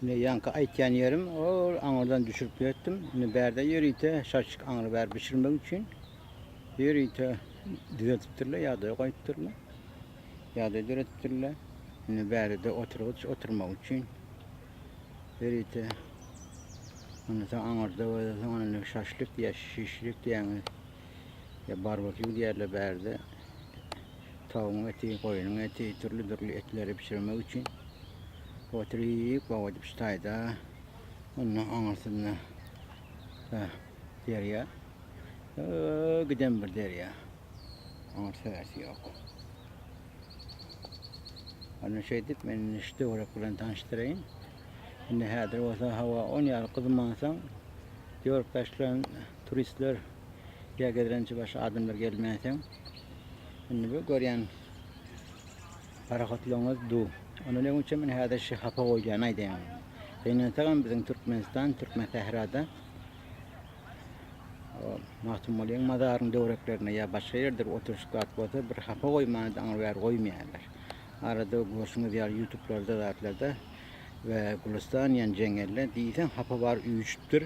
Indi ýaňky aýtýan ýerim ol aňyrdan düşürip ýetdim. Indi bärde ýörite şaşlyk aňry bäri bişirmek üçin ýörite düzeltipdirler, ýagdaý goýupdyrlar. Ýagdaý döredipdirler. Indi bärde oturgyç oturmak üçin ýörite ondan soň aňyrda bolsa soň indi şaşlyk diýýär, şişlik diýýäňiz. Ýa barbekýu diýerler bärde. Tawugyň eti, goýnuň eti, dürli-dürli etleri bişirmek üçin oturyp, gowy edip şu taýda ondan aňyrsynda derýa. Giden bir derýa. Aňyrsy bärsi ýok. Ana şeýdip men şu töwerek bilen tanyşdyraýyn. Indi häzir bolsa hawa on ýaly gyzmansoň dört başlan turistler ýa gezelençe başga adamlar gelmänsoň indi bu görýän parahodlaryňyz du. Ondan öňünçe men häzir şu hapa goýulýany aýdaýyn. Gynansagam biziň Türkmenistan, Türkmen sährada Magtymgulyň mazarynyň döwreklerinde ýa başga ýerde bir oturyşyk zat bolsa bir hapa goýmany aňry bäri goýmaýarlar. Arada görşüňiz ýaly ýutublarda zatlarda we Gülüstan diýen jeňňelde diýseň hapa bar üýşüpdir.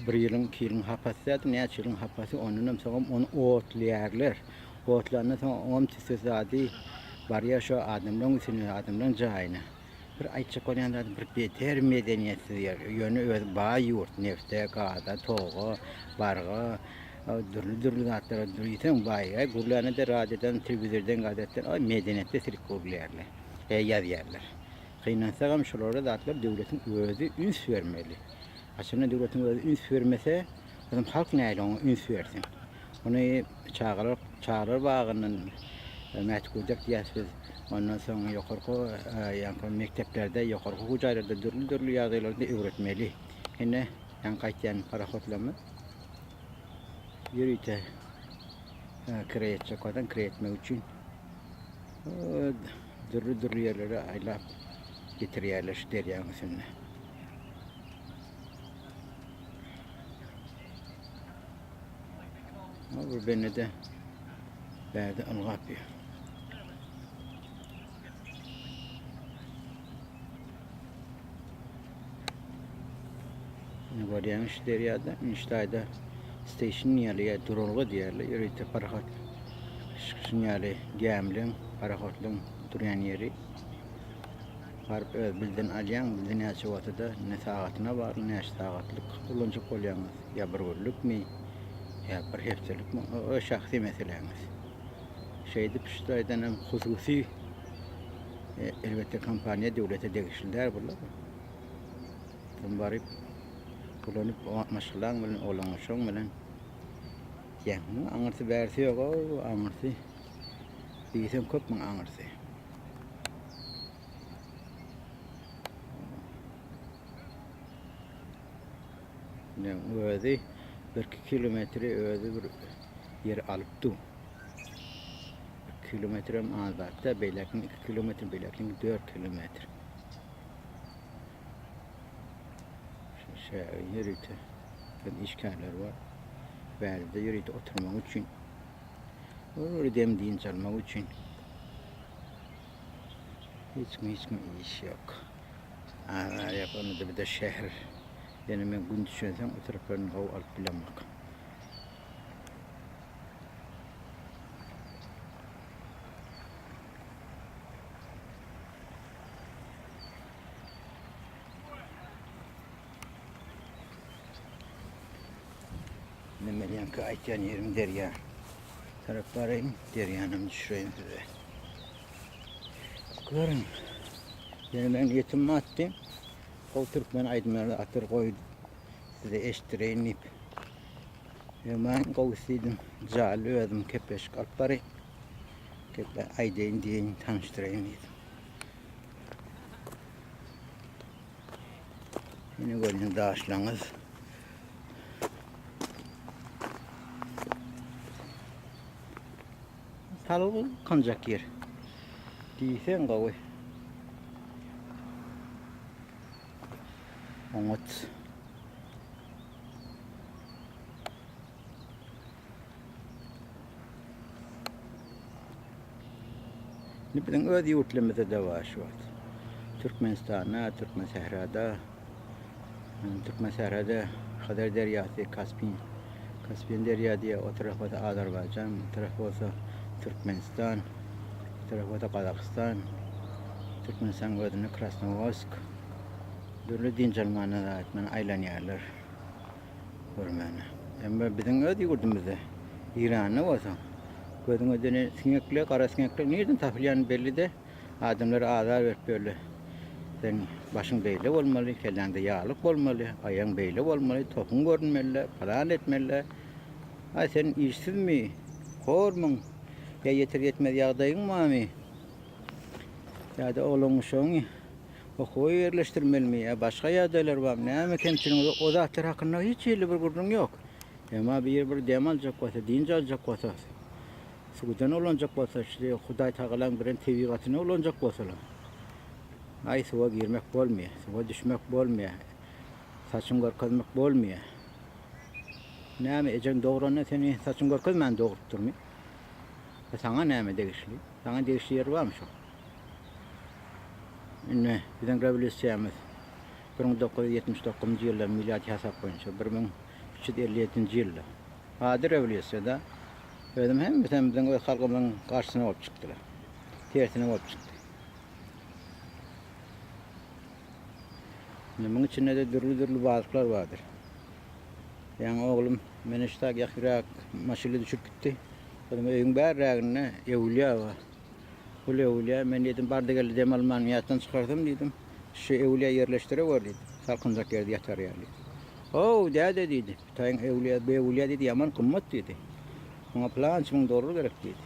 Bir ýylyň, iki ýylyň hapasy däl, näçe ýylyň hapasy ondanam soňam ony otlaýarlar. Otlandan soň oňam tüssesi zady barýar şo adamlaryň üstüne, adamlaryň jaýyna. Bir aýtjak bolýan zadym bir beter medeniýetsiz ýer. Ýöne özi baý ýurt, nefte, gaza, toga, barga, dürli-dürli zatlara diýseň baý. Aý gürlänede radiodan, telewizordan, gazetden aý medeniýetli silik gürleýärler. E ýazýarlar. Gynansagam şulara zatlar döwletiň özi üns bermeli. Haçanda döwletiň özi üns bermese, Bizim halk nähili oňa üns bersin. Ony çagalar çagalar bagyndan mätgudek diýýäs biz. Ondan soň ýokarky ýaňky mekdeplerde, ýokarky okuw jaýlarda dürli-dürli ýagdaýlarda öwretmeli. Ine, ýaňky aýtýan parahodlarymyz ýörite kireý etjek bolsaň, kireý etmek üçin dürli-dürli ýerlere aýlap getirýärler şu derýanyň üstünde. Bu bende de bärde ylgap ýör. Ne görýäňiz şu derýada? Inştaýda station ýaly ýa duralga diýerler. Ýörite parahat şuň ýaly gämileň, parahatlyň durýan ýeri. Baryp öz bilden alýaň, bilde näçe bolsa-da, ne sagatyna bagly, näçe sagatlyk ulanjak bolýaňyz, ýa bir günlükmi, ýa bir hepdelikmi, o öz şahsy meseläňiz. Şeýdip şu taýdan hem hususy, e, elbetde kompaniýa döwlete degişli däl bular. Sen baryp ulanyp maşgalaň bilen, oglan-uşagyň bilen diýýäň. Muň aňyrsy bärsi ýok-ow, aňyrsy diýseň köp muň aňyrsy. Ne özi 1-2 kilometri özi bir ýer alyp du. 2 kilometrem az zatda, beýlekiniň 2 kilometr, beýlekiniň 4 kilometr. Şu ýörite bir işgärler bar. Bärde ýörite oturmak üçin. Bir dem dynç almak üçin. Hiç kim hiç kim iş ýok. Azar ýok, onda bir de şäher. Ýene men gün düşensoň o taraplaryn gowy alyp bilemok. Indi men ýaňky aýtýan ýerim derýa. Tarap baraýyn, derýanam düşüreýin size. Görüň. Ýöne meň niýetim atdy. Gowy türkmen aýdymlaryny atyr goý size eşitdireýin diýip. Ýöne men gowy diýdim. Jally özüm kepleşik alyp baraýyn. Keple aýdaýyn diýeýin, tanyşdyraýyn diýdim. Ýene görýän daşlaňyz. Salgynjak ýer. Diýseň gowy. Oňat. Indi biziň öz ýurtlarymyzda-da bar şu wagt. Türkmenistanda, Türkmensährada, Türkmensährada Hazar derýasy, Kaspin, Kaspin derýa diýýär, o tarap bolsa Azerbaýjan, bu tarap bolsa Türkmenistan, bu tarap bolsa Gazagystan, Türkmenistanyň özünde Krasnowodsk. Dürli dynç almana zatman aýlanýarlar görmäne. Emma biziň öz ýurdumyzda, Iranda bolsa, gözüňe dönen siňekler, gara siňekler nireden tapylýany belli-de, adamlara azar berip ýörler. Sen başyň beýle bolmaly, kelläňde ýaglyk bolmaly, aýagyň beýle bolmaly, topuň görünmeli, palan etmeli. Aý sen işsizmi, hormuň, ýa ýeter-ýetmez ýagdaýyň barmy? Ýa-da oglan-uşagyňy okuwa ýerleşdirmelimi ýa başga ýagdaýlar barmy, näme kemçiligiň o zatlar hakynda hiç hili bir gürrüň ýok. Emma biri bir dem aljak bolsa, dynç aljak bolsa, suwdan ulanjak bolsa, şu Hudaý Tagalaň beren tebigatyny ulanjak bolsalar, aý suwa girmek bolmaýar, suwa düşmek bolmaýar, saçyňy görkezmek bolmaýar. Näme ejeň dogranda seni saçyňy görkezmän dogrupdyrmy? E saňa näme degişli? Saňa degişli ýeri barmy şo? Indi biziň rewolýusiýamyz 1979-njy ýylda milady hasap boýunça 1357-nji ýylda. Ady rewolýusiýada özüm hemmesem biziň öz halkymyzyň garşysyna bolup çykdylar. Tersine bolup çykdy. Indi muň içinde-de dürli-dürli balyklar bardyr. Ýaňy oglum meni şu tak ýakyrak maşynda düşürip gitdi. Özüm öýüň bärräginde öwülýä bar. Bul öwülýä men diýdim bardy-geldi dem almany ýatdan çykarsam diýdim. Şu öwülýä ýerleşdire gör diýdim. Salkynjak ýerde ýatar ýaly. How, däde diýdi. Hytaýyň öwülýä, bu öwülýä diýdi, ýaman gymmat diýdi. Muňa pylança müň dollar gerek diýdi.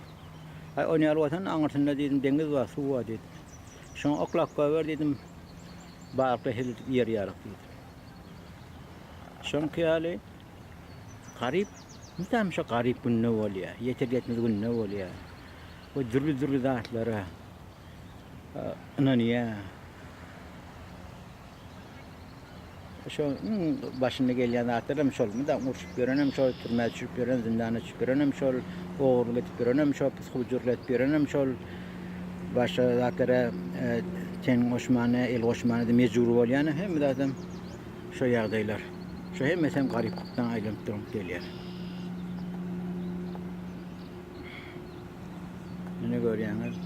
Aý, ony ýaly bolsa aňyrsynda diýdim, deňiz bar, suw bar diýdim. Şoňa oklap goýber diýdim. Balykly hezil edip iýer ýalyk diýdim. Şoňky ýaly garyp, mydam şo garyp günde bolýar, ýeter-ýetmez günde bolýar. We dürli-dürli zatlara ynanýar. Şo iň başynda gelýän zatlar hem şol. Mydam urşup ýörenem şol, türmä düşüp ýören, zyndana düşüp ýörenem şol, ogurlyk edip ýörenem şol, pysgujurlyk edip ýörenem şol. Başga zatlara ten goşmana, el goşmana-da mejbur bolýan hemme zadam şo ýagdaýlar. Şo hemmesi hem garyplykdan aýlanyp dolanyp gelýär. Ine görýäňiz.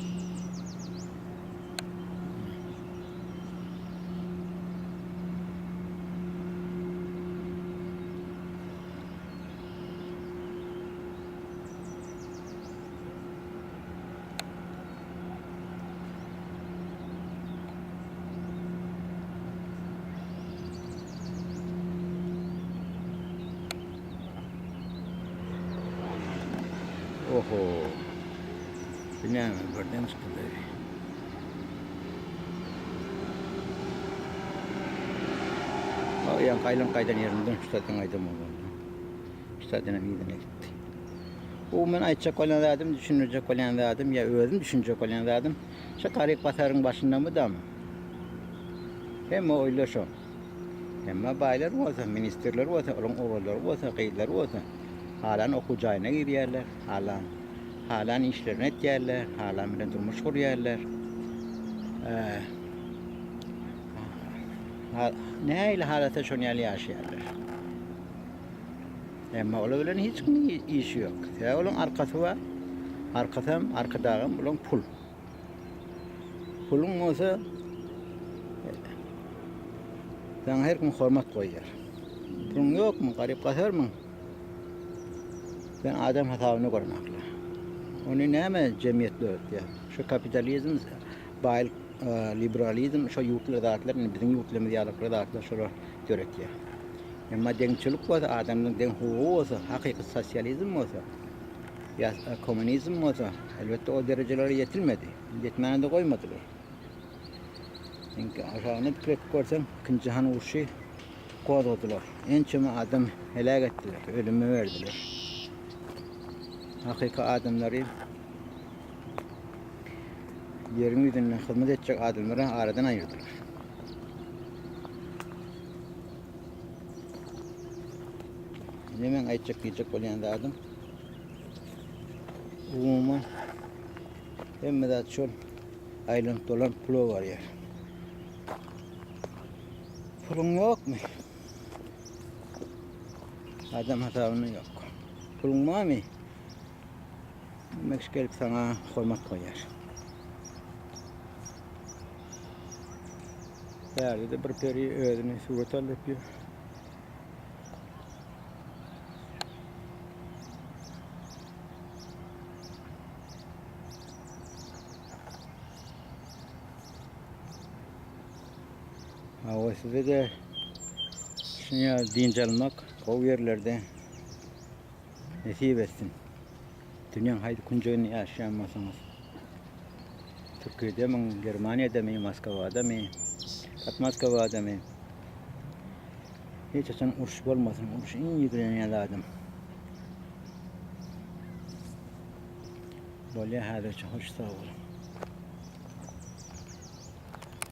Oho. Bu näme birden çykdy. O ýan gaýlan gaýdan ýerinden ştatyň aýdym boldy. Ştatyna ýerine gitdi. Bu men aýtjak bolýan zadym, düşündirjek bolýan zadym ýa özüm düşünjek bolýan zadym şu garyp gasaryň başynda mydama. Hemme oýla şo. Emma baýlar bolsa, ministrler bolsa, olaryň ogullary bolsa, gyzlary bolsa, halan okuw jaýyna girýärler, halan halan işlerini etýärler, halan bilen durmuş gurýarlar. Nähili halasa şon ýaly ýaşaýarlar. Emma olar bilen hiç kimiň işi ýok. Sebäbi olaryň arkasy bar. Arkasam, arkadagam olaryň pul. Puluň bolsa saňa her kim hormat goýýar. Puluň ýokmy, garyp gasarmyň? Sen adam hasabyna görmekle. Ony näme jemgyýet döretýär? Şu kapitalizm, baýlyk, e, liberalizm, şu ýurtlar zatlar, indi biziň ýurtlarymyz ýaly zatlar şolar döretýär. Emma deňçilik bolsa, adamlaryň deň hukugy bolsa, hakyky sosializm bolsa, ýa kommunizm bolsa, elbetde o derejelere ýetilmedi. Ýetmäne-de goýmadylar. Çünki aşagyna pikir edip görseň, Ikinji jahan urşy gozgadylar. Ençeme adam heläk etdiler, ölüme berdiler. Hakyky adamlary ýeriň ýüzünde hyzmat etjek adamlary aradan aýyrdylar. Indi men aýtjak diýjek bolýan zadym umuman hemme zat şol aýlanyp dolanyp pula barýar. Puluň ýokmy? Adam hasabyna ýok. Puluň barmy? Demek gelip saňa hormat goýar. Bärde de bir peri özüni surat alyp ýör. Hawa size-de şuny ýaly dynç almak gowy ýerlerde nesip etsin. Dünýäň haýsy künjeginde ýaşaýan bolsaňyz. Türkiýedemi, Germaniýadamy, Moskwadamy, Podmoskwadamy. Hiç haçan uruş bolmasyn. Uruş iň ýigrenýän zadym. Bolýar häzirçe hoş sag boluň.